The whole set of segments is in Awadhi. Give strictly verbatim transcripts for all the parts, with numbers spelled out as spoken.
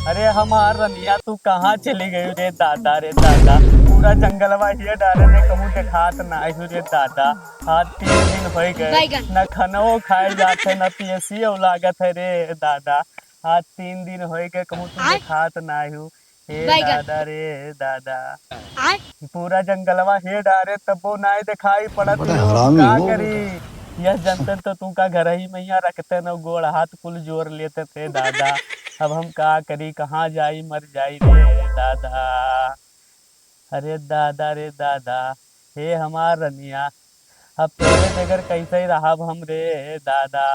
अरे हमार रनिया, तू कहाँ चली गयू रे दादा, रे दादा? पूरा जंगलवा हिये डारे में कहूँ देखात नाहीं रे दादा। आज तीन दिन होइ गए, बैगन। न खनवो खाए जात है, न पियसियो लागत है रे दादा। आज तीन दिन होइ गए, कहूँ तू आय। देखात नाहीं। हे बैगन। दादा रे दादा। आय। पूरा जंगलवा हिये डारे तब्बो नाहीं देखाई पड़त बड़ा हो, हरामी का हो। करी? यह जनते तो तू का घर ही में यहाँ रखते न, गोड़ हाथ कुल जोर लेते थे दादा। अब हम का करी, कहाँ जाई, मर जाई रे दादा। अरे दादा रे दादा, हे हमार रनिया, अब तोरे बगैर कैसे रहब हम रे दादा।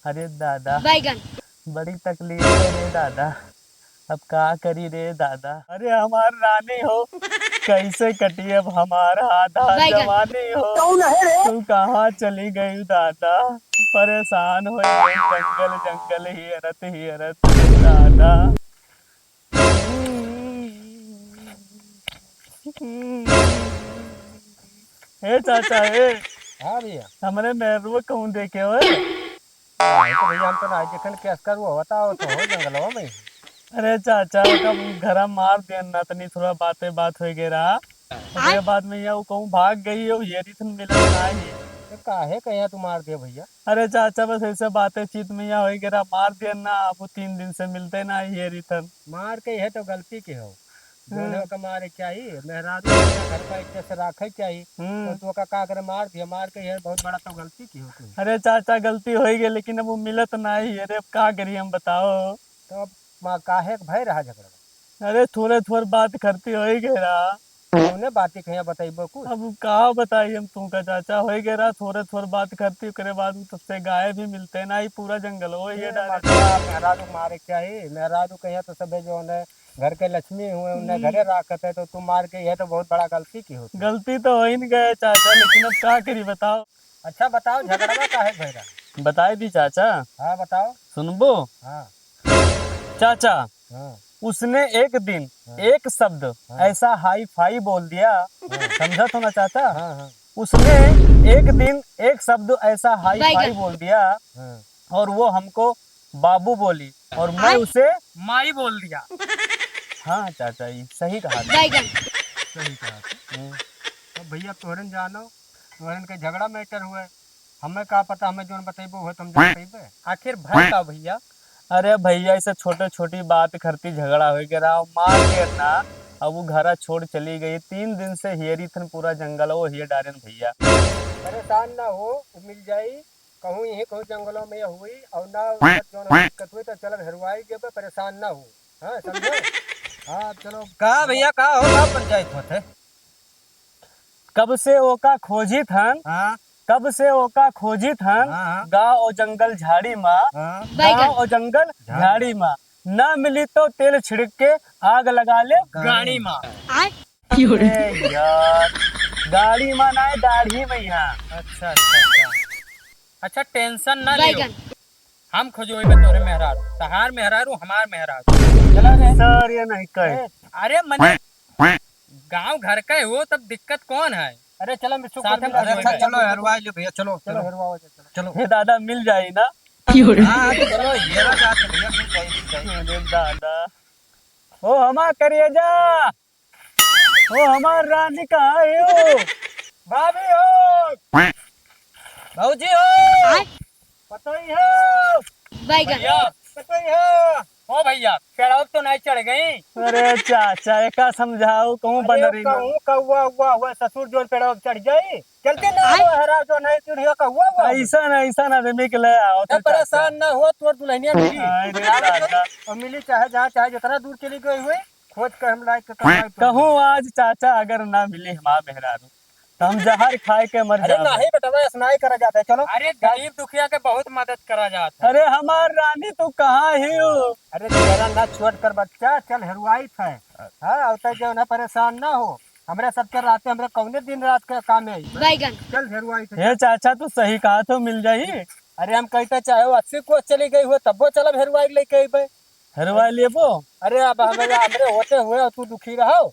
अरे दादा, बैगन। बड़ी तकलीफ है रे दादा, अब का करी रे दादा। अरे हमार रानी हो, कैसे कटी अब हमार आधा बैगन। जवानी हो। कौन है रे? तू कहाँ चली गई दादा, परेशान हो गई जंगल जंगल हियरत हियरत दादा। ए चाचा, ए। हाँ भैया। हमरे मेहरुआ कहूँ देखे हो? नहीं तो भैया, हम तो ना देखन के अस्कर वो होता हो तो हो जंगलवा में। अरे चाचा, ओका घरा मार दियन ना, तनी थोड़ा बाते बात होइ गए रहा। ओकरे बाद में या वो कहूँ भाग गई हो, ये रिथन मिलत ना ही। तो काहे कहिया तू मार दिया भैया? अरे चाचा, बस ऐसे बातें चीत में या होइ गए रहा, मार दियन ना, अब वो तीन दिन से मिलते ना ही ये रिथन। मार के यह तो गलती के हो। जौन हम्म। है ओका मारे के चाही, मेहरारू अपना घर का इज्जत से राखे के चाही। हम्म। और तू ओका का करे मार दिया, मार के यह बहुत बड़ा तो गलती की हो तू। अरे चाचा, गलती होइ गई, लेकिन अब वो मिलत ना ही। अरे अब का करी हम, बताओ। तो अब माँ काहे के भय रहा झगड़ा? अरे थोड़े थोड़ बात करती होइ गए रहा। कौने बाती कहिया बतइबो कुछ? अब का बताई हम तुमका चाचा, होइ गए रहा थोड़े थोड़ बात करती, ओकरे बाद वो तब से गायब ही, मिलते ना ही, पूरा जंगल हो ये ए, डारे। मतलब मेहरारू मारे के चाही, मेहरारू कहिया तो सबे जौन है घर के लक्ष्मी हुए, उन्हें हम्म। घरे राखत है, तो तू मार के, यह तो बहुत बड़ा गलती की होती। गलती तो होइन गए चाचा, लेकिन अब का करी बताओ। अच्छा बताओ, झगड़वा काहे भय रहा? बताई दी चाचा। हाँ बताओ। सुनबो? हाँ। चाचा, हाँ। उसने एक दिन हाँ। एक शब्द हाँ। ऐसा हाई फाई बोल दिया, हाँ। समझत हो ना चाचा? हाँ, हाँ। उसने एक दिन एक शब्द ऐसा हाई फाई बैगन। बोल दिया हाँ। और वो हमको बाबू बोली और मैं आय। उसे माई बोल दिया। हाँ चाचा, ये सही कहा था। बैगन। सही कहा था। हम्म। अब भैया तोहरन जानो, तोहरन के झगड़ा मैटर हुए, हमें का पता, हमें जौन बतइबो हुए तो हम जान पइबे। आखिर भय का भैया? अरे भैया, ऐसे छोटे छोटी बात करती झगड़ा होइ गए रहा, मार के ना, अब वो घरा छोड़ चली गई। तीन दिन से हेरी थन पूरा जंगल, वो हिये डारेन भैया। परेशान ना हो, वो मिल जाई। कहूँ यहीं कहूँ जंगलों में हुई और ना जौन दिक्कत हुई तो चलब हेरवाई जेबे, परेशान ना हो। हाँ, समझे? हाँ, चलो। का भैया, का हो, का पंचायत होत है? कब से ओका खोजित हन, हाँ। कब से ओका खोजित हन, हाँ, हाँ। गाँव और जंगल झाड़ी मा, हाँ। गाँव और जंगल झाड़ी। झाड़ी मा। ना मिली तो तेल छिड़क के आग लगा ले गाड़ी मा। आय। ए यार, गाड़ी मा ना, दाढ़ी मा यहाँ। अच्छा, अच्छा, अच्छा। अच्छा, टेंशन ना लियो। बैगन। हम खोजोइबे तोरे मेहरारू, तहार मेहरारू, हमार मेहरारू। चला रे। सर, ये नहीं कहे। अरे मने गाँव घर का हो, तब दिक्कत कौन है? अरे चलो मिट्ठू साथ में खोजोइबे। चलो हेरवा लो भैया, चलो, चलो चलो। हेरवा, चलो। चलो। हे दादा, मिल जाई ना? हाँ, हाँ, चलो, ये रहा जात भैया, मिल जाई, मिल जाई। अरे दादा। ओ हमार करेजा, ओ हमार रानी कहाँ है ओ? भाभी हो, भौजी हो, आय। पतोई हो, बैगन। भैया। पतोई हो। ओ भैया, पेड़वा तो नहीं चढ़ गई? अरे चाचा, एका समझाओ, कहूँ अरे बंदरी में। कहूँ कौआ उआ हुआ ससुर जोन पेड़वा चढ़ जाई? चलते ना आय। वो हरा जो नहीं चढ़िया कौआ हुआ। ऐसा ना, ऐसा ना आदमी के ले आओ तो चाचा। परेशान ना हो, तोर दुल्हनिया मिली। अरे दादा। और मिली चाहे जहाँ चाहे जितना दूर चली गई हुई, खोज के हम लाइके कहूँ आज चाचा अगर ना मिली हमार मेहरारू, तो हम जहर खाए के मर अरे जाबे। नहीं बेटवा, ऐसा नहीं करा जाता है, चलो। अरे गरीब दुखिया के बहुत मदद करा जाता है। अरे हमार रानी तू कहाँ ही हो? अरे तेरा ना छोड़ कर बच्चा, चल हेरुआई थे। हाँ, और तै जो ना परेशान ना हो, हमरे सबके रात में हमरे कौने दिन रात के काम है। बैगन। चल हेरुआई थे। हे चाचा तू सही कहा तो मिल जाई। अरे हम कहते चाहे वो अस्सी कोस चली गई हो तब वो चलब हेरुआई लेके अइबे। हेरुआई लेबो? अरे अब हमरे, हमरे होते हुए तू दुखी रहो।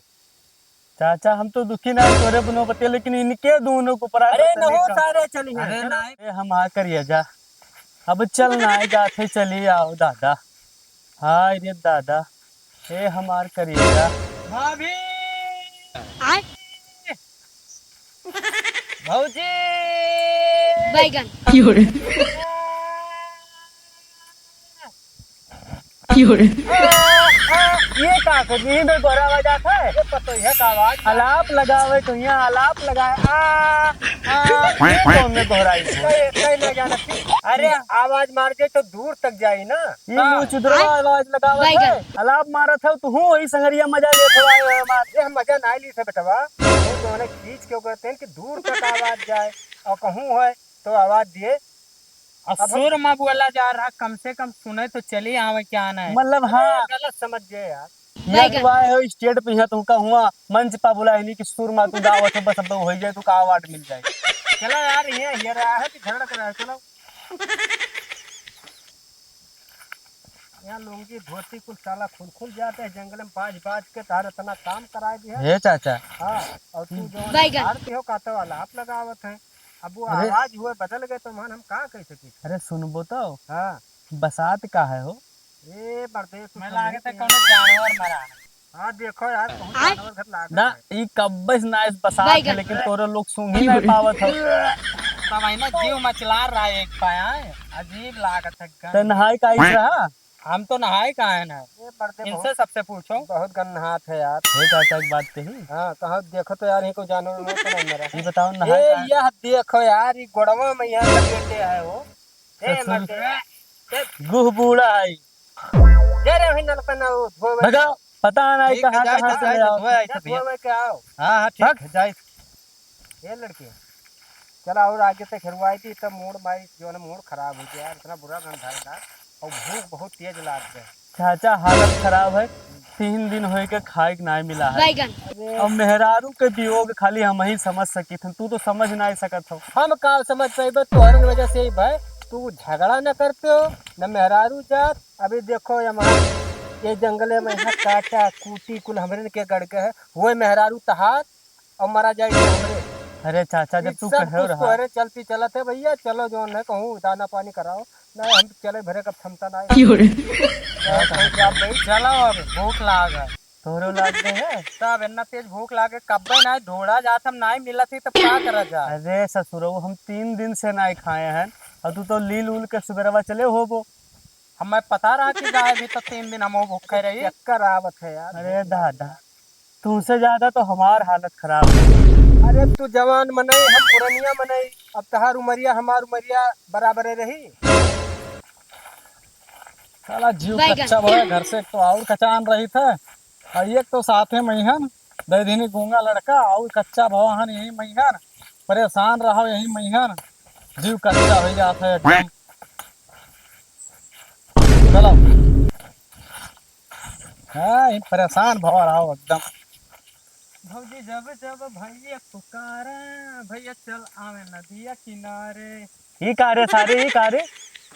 चाचा, हम तो दुखी ना है तोरे बनो बते, लेकिन इनके दोनों को परा अरे पता नहीं नहो का। सारे चली है, अरे चलो। नहीं। ए, हम आ करिए जा। अब चल ना है, जाते चली आओ दादा। हाय रे दादा, हे हमार करेजा। भाभी! आय? भौजी! बैगन। की हो रे? की हो रे? आ, आ, ये का कर, यहीं पे गोहरावा जात है? ये पतोहिया का आवाज। आलाप लगावे तो यहाँ आलाप लगाए। आ, आ, ये कौन में गोहराई है? कहीं, कहीं ना जाना थी। अरे, आवाज मार दे तो दूर तक जाई ना। ये हाँ। मुँह चुदरवा आवाज लगावत है। आलाप मारत है, तू हूँ वही संगरिया मजा लेत हवा है हमार। ये हम मजा ना ली थे बेटवा। वो तो उन्हें खींच के कहते हैं कि दूर तक आवाज जाए और कहूँ है तो आवाज दिए। अब अब सुर में बोला जा रहा, कम से कम सुने तो चली आवे क्या ना है। मतलब, अरे, हाँ। गलत समझ गए यार। या बैगन। तू आए हो स्टेज पे, यहाँ तुमका हुआ मंच पा बुलाए नहीं कि सुर में तू गावत हो, बस अब हो जाए, तू का अवार्ड मिल जाए। चलो यार, ये, ये रहा है कि झगड़ा कर रहा है, चलो। यहाँ लुंगी धोती कुल साला खुल खुल जाते हैं, जंगल में बाज बाज के तार इतना काम कराए दिया। हे चाचा। हाँ, और तू जो बैगन। झाड़ते हो, कहते हो, आलाप लगावत है। अब वो अरे। आवाज हुए बदल गए तो मान हम का कह सकी? अरे सुनबो तो। हाँ। बसात का है हो? ए, परदेस में लागत है कौनो जानवर मरा है। हाँ, देखो यार, बहुत आय? जानवर घर लागत ना, है। ई कब्बे से ना इस बसात है, बैगन। लेकिन तोरे लोग सूंघ ही नहीं पावत हो। तब है ना, जीव मचला रहा है एक पाया, अजीब लागत है गंध। ते नहाए का इस रहा? हम तो नहाए का है ना। ये मर्दे इनसे बहुत, सबसे पूछो। बहुत गंद नहात है यार। हे चाचा, एक बात कही। हाँ, कहो, देखो तो यार, ये कोई जानवर उनवर तो नहीं मरा। ये बताओ, नहाए ए, का है? यह देखो यार, ये गोड़वा में यहाँ लपेटे है वो। ए, ससुर। मर्दे, ए, गुह बूढ़ा है। जा रे, वही नल पे ना वो धोवे। भगा, पता नहीं ठीक है, कहाँ, जाए कहाँ तो, से जाए ले तो, आओ। धोए आई जा, सब धोए के आओ। हाँ, हाँ, ठीक भाग। है, जाए। ए लड़के, चला और आगे तक हेरवाई थी, तब मूड माई जो है ना, मूड खराब हो गया यार, इतना बुरा गंध आ रहा है। और भूख बहुत तेज लाग गए। चाचा, हालत खराब है, तीन दिन होए के खाए के नाय मिला है। बैगन। अरे। अब मेहरारू के वियोग खाली हम ही समझ सकित हन, तू तो समझ नाय सकत हो। हम का समझ पाइबे, तोहरे वजह से ही भाई, तू झगड़ा न करते हो, न मेहरारू जात। अभी देखो, ये हमार, ये जंगले में है, काटा कूटी कुल हमरे के गड़ के है, वो मेहरारू तहार, और मरा जाए तो हमरे। अरे चाचा, जब ई तू सब कहे कुछ रहा। तोहरे चलती चलत है भैया, चलो जो न कहूँ दाना पानी कराओ, ना हम चले भरे का क्षमता ना है। की हो रे? हाँ, तो क्या भाई? चलो अब भूख लाग है। तोहरो लाग गए है? तब इतना तेज भूख लागे, कब्बे ना ढोड़ा जात हम ना मिलत ही, तब का करा जाए? अरे ससुरऊ, हम तीन दिन से ना खाए हैं, और तू तो लील उल के सुबेरवा चले होबो। हमें पता रहा कि गाय भी तो तीन दिन हमहू भूखे रही। चक्कर आवत है यार, अरे भूख लाग दादा, गया। तुमसे ज्यादा तो हमार हालत खराब है। अरे तू जवान मनई, हम पुरनिया मनई, अब तहार उमरिया हमार उमरिया बराबर रही। साला जीव बैगन। कच्चा भवा घर से, एक तो और कचान रही था, और एक तो साथे मइहन, दैदिनी गूंगा लड़का, और कच्चा भवा हन यही मइहन, परेशान रहो यही मइहन, जीव कच्चा हो जात है एकदम। चलो। हाँ, ई परेशान भवा रहो एकदम। भौजी जब जब भैया पुकारे, भैया चल आवे नदिया किनारे। ई का रे सारे, ई का रे?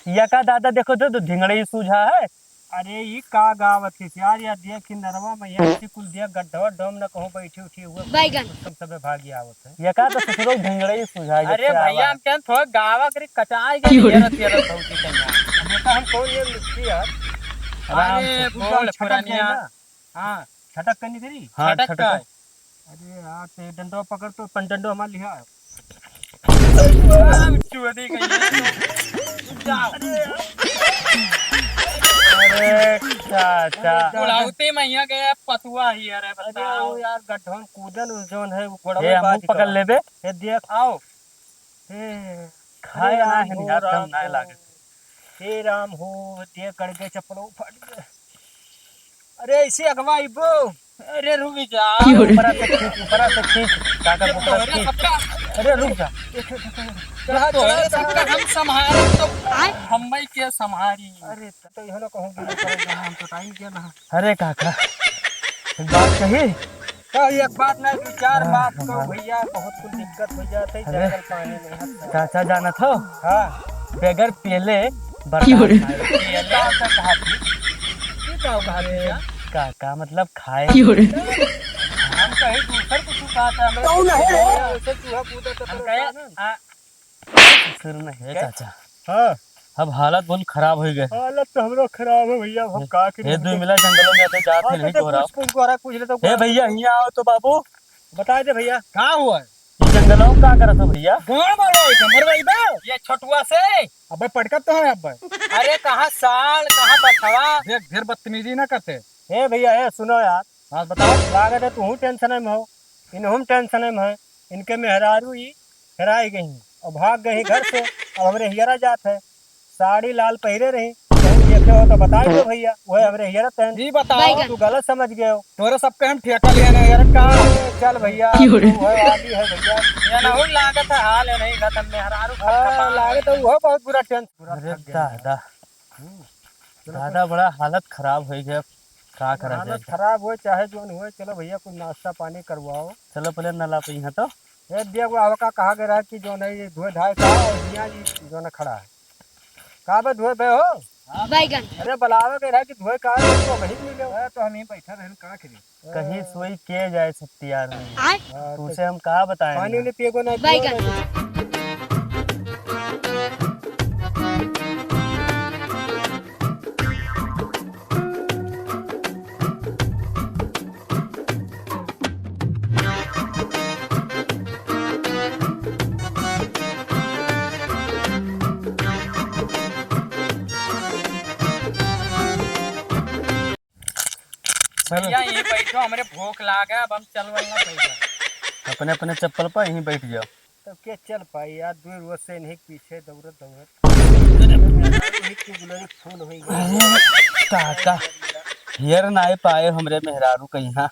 यका दादा देखो तो, तो ढिंगड़े ही सूझा है। अरे ई का गावत है यार, या देख कि नरवा में यहाँ से कुल दिया गड्ढा डोम न कहूँ बैठी उठी हुआ। बैगन। सब सबे भागी आवत है। यका तो ससुरो ढिंगड़े ही सूझा है, अरे जब से भैया, आवा। हम कहन थोड़ा गावा करी कचाई गए, क्यों रे? तेरह तेरह भौजी कन्या। देखा हम कौन ये मिस्त्री यार। आराम अरे से। बूढ़ छटक पुरानिया। गए ना। हाँ। छटक कनी तेरी? हाँ, छटक छटक। का। अरे यार, ते डंडवा पकड़ तो, पन डंडवा हमार लिहा। आ, चुअदी गई है। जाओ। अरे चाचा। बुढ़ौती में यहाँ गया पतुआ ही, अरे अरे बताओ। वो यार, गड्ढवा में कूदन, उ जौन है, वो गोड़वे ए, हमहू बाज पकड़ गवा। लेबे। ए, देख, आओ। ए, खाए अरे ना राम है, हो, यार, राम दम ना हो। लागत। हे राम हो, दे गड़ गए, चप्पलो फट गए। अरे, ऐसे अगवा अइबो। अरे, रुक जा। क्यों रे? ऊपरा से खींच, ऊपरा से खींच, काका, जब ऊपरा से तोहरे खींच। सबका अरे, रुक जा। चला, तोहरे चला, सबका चला। हम संभारब तो आय? हम्मे के संभारी। अरे, तो इहो ना कहूँ कि हम तो टाइम किया ना। अरे, काका, एक बात कही? तो एक बात ना, दो चार हाँ, बात तो हाँ। भैया, बहुत कुछ दिक्कत हो जात है, अरे, जंगल पानी में हर तरफ। चाचा जानत हो? हाँ। बगैर पियले बर्दाश्त क्यों रे? नहीं होता। ये का होता कहा थी? ये का होता है? का, का मतलब खाए? क्यों रे? हम कहीं दूसर कुछ कहा था, हमें कौन है? ऐसे चूहा कूदा तो हम कहे, परेशान है। आ, ससुर में है क्या? चाचा। हाँ। अब हालत बहुत खराब होइ गए। हालत तो हमरो खराब है भैया, हम का करी? ए, दुइ मिला जंगलों में तो जाते हाँ, नहीं तो गोहराव। कुछ, कुछ गोहरा पूछ ले तो ए गोहरा। भैया, हियाँ आओ तो बाबू। बताइ दे भैया, का हुआ है? ये जंगलों में का करत हो भैया? गाँव वाला है, हमर भाई बा। ये छोटुआ से। अबे पटकत तो है अबे। अरे कहाँ साल, कहाँ बछवा? देख, ढेर बदतमीजी ना करते। ए भैया, ए सुनो यार। हाँ, बताओ। लागत है तू tension में हो, इनहुम tension में है। इनके मेहरारू ई हेराई गई और भाग गई घर से। अब हमरे हियरा जात है, साड़ी लाल पहिरे रही, कहीं देखे हो तो बताइ दो भैया, वह हमरे हियरा तहन। ई बताओ, बैगन। तू गलत समझ गए हो। तोरे सबके हम ठेका लिया ना यार का? ए, चल भैया, क्यों रे? तू है आदि है भैया। ये ना हो लागत है हाल है नहीं खत्म, मेहरारू हाँ, खत्म। लागत है वो बहुत बुरा tension, बुरा अरे थक गया। दादा। हम्म। चलो, दादा, बड़ा हालत खराब होइ गया, का करा हालत जाए? खराब होए चाहे जौन होए, चलो भैया कुछ नाश्ता पानी करवाओ। चलो पहले नला पे यहाँ तो। ए, देख वो का कहा गया है कि जौन है ये धोए धाए का और हियाँ जी जौन है खड़ा है। का बे धोए बे हो? बैगन। अरे बुलावे के रहा कि धोए का है, तो वही मिले। ए, तो हम ही बैठा रहन का करी? कहीं सोई के जाए सब तैयार में। आय। हाँ, तो तुमसे हम का बताएं पानी ना? उनी पिएगो ना बैगन। पिएगो ना। चल। भैया, यहीं बैठो, हमरे भूख लागे, अब हम चल वल ना पैसा। अपने, अपने चप्पल पर यहीं बैठ जाओ। तब के चल पाई यार, दो रोज से इन्हीं के पीछे दौड़त, दौड़त। इन्हीं की गुलरी फूल होई गई। अरे, काका, हेर नाई पाए हमरे मेहरारू कइहाँ।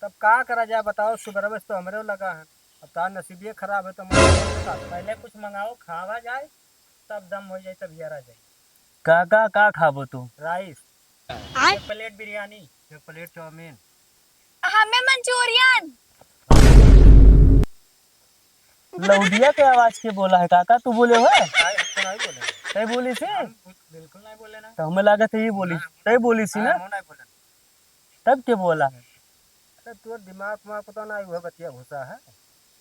तब का करा जाए बताओ, सुबह से तो हमरे लगा है। अब तार नसीबिये खराब है तो हम पहले कुछ मंगाओ, खावा जाए, तब दम हो जाए, तब हेरा जाए। काका, का खाबो तू? राइस। आय? एक प्लेट बिरयानी। एक प्लेट चाउमीन। हमें मंचूरियन। लौडिया के आवाज के बोला है काका, तू बोले हो? नहीं, हम तो नहीं बोले। तै बोली से? हम बिल्कुल नहीं बोले ना। तो हमें लागत है ये बोली, ना, तै बोली सी ना? हम नहीं बोले। तब के बोला है? अरे तोर दिमाग में पता नहीं वह बतिया घुसा है।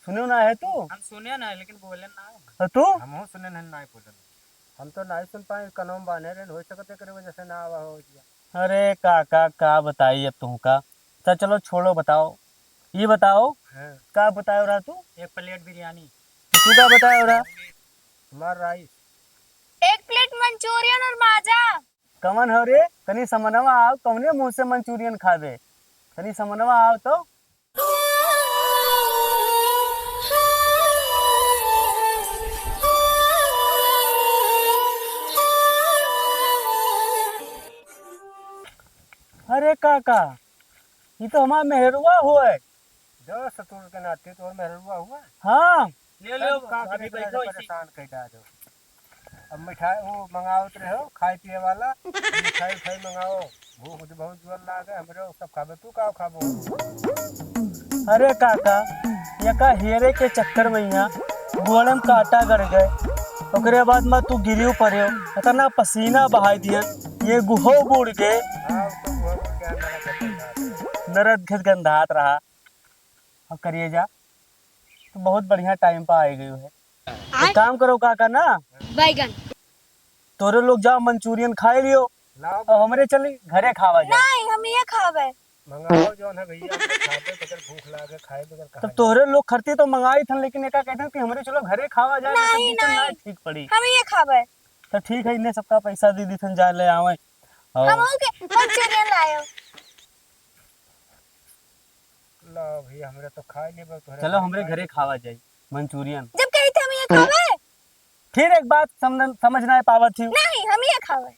सुने ना है तू? हम सुने ना, लेकिन बोले ना है। तो तू? हमहू सुने नहीं, नहीं बोले। हम तो नहीं सुन पाए, कनों में बान्हे रहे, हो सकत है एकरे वजह से ना आवा हो गया। अरे काका, का बताई अब तुमका। अच्छा चलो छोड़ो, बताओ, ये बताओ, हाँ। का बतायो रहा तू? एक प्लेट बिरयानी। तू का बतायो रहा? हमार राइस। एक प्लेट मंचूरियन और माजा। कवन हो रे? तनी समनवा आओ, कवने मुंह से मंचूरियन खाबे? तनी समनवा आओ तो। अरे काका, ई तो हमार मेहरुआ होय। दोस्त तोर के नाते तोर मेहरुआ हुआ? हाँ। ले लो, तब का भाभी करे, बैठो इसी। परेशान कर डालो। अब मिठाई वो मंगावत रहो, खाए पिए वाला, मिठाई उठाई मंगाओ। भूख तो बहुत जोर लागे, हमरे सब खाबे, तू का खाबो? अरे काका, यका हेरे के चक्कर में यहाँ गोड़े में कांटा गड़ गए, ओकरे बाद में तू गिरियो पड़े हो, इतना पसीना बहाई दिया, ये गुहो बूड़ के हाँ, तो वो क्या नरक है, नरक। नरक घिस गंधात रहा। अब करिए जा, तो बहुत बढ़िया टाइम पर आए गए है। आय? एक काम करो काका ना, बैगन। तोरे लोग जाओ मंचूरियन खाए लियो, लाओ। और हमरे चली घरे खावा जाए। नहीं, हम ये खावे। मंगाओ जौन है भैया, हम तो खाबे बगैर भूख लागे, खाए बगैर कहाँ तब तोहरे लोग खरती तो मंगाई थन, लेकिन एका कहते कि हमरे चलो घरे खावा जाए, नहीं, नहीं, नहीं। ठीक पड़ी। हम ये खाबे। तो ठीक है, इन्हें सबका पैसा दे दी थन, जाए ले आवे। और हम हो के मंचूरियन लायो। ला भैया, हमरे तो खाए लेबे, तोहरे चलो, घरे हमरे खाए घरे लेबे। खावा जाई मंचूरियन। जब कही थे हम ये खाबे। फिर एक बात समझ, समझ ना पावत थी। नहीं, हम ये खावे।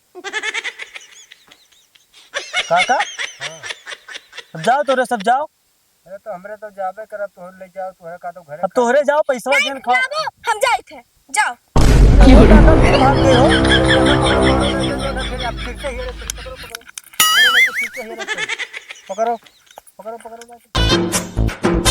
काका? हाँ। अब जाओ, तोरे सब जाओ। अरे तो हमरे तो जाबे करब, तोहरे ले जाओ, तोहरे का तो घरे अब तोहरे जाओ, पैसवा नहीं, जेन खाओ। लाबो, हम जाई थे, जाओ। क्यों रे? काका, फिर भाग गए हो? फिर आप फिर से ये पकड़ो, पकड़ो। पकड़ो, पकड़ो, पकड़ो।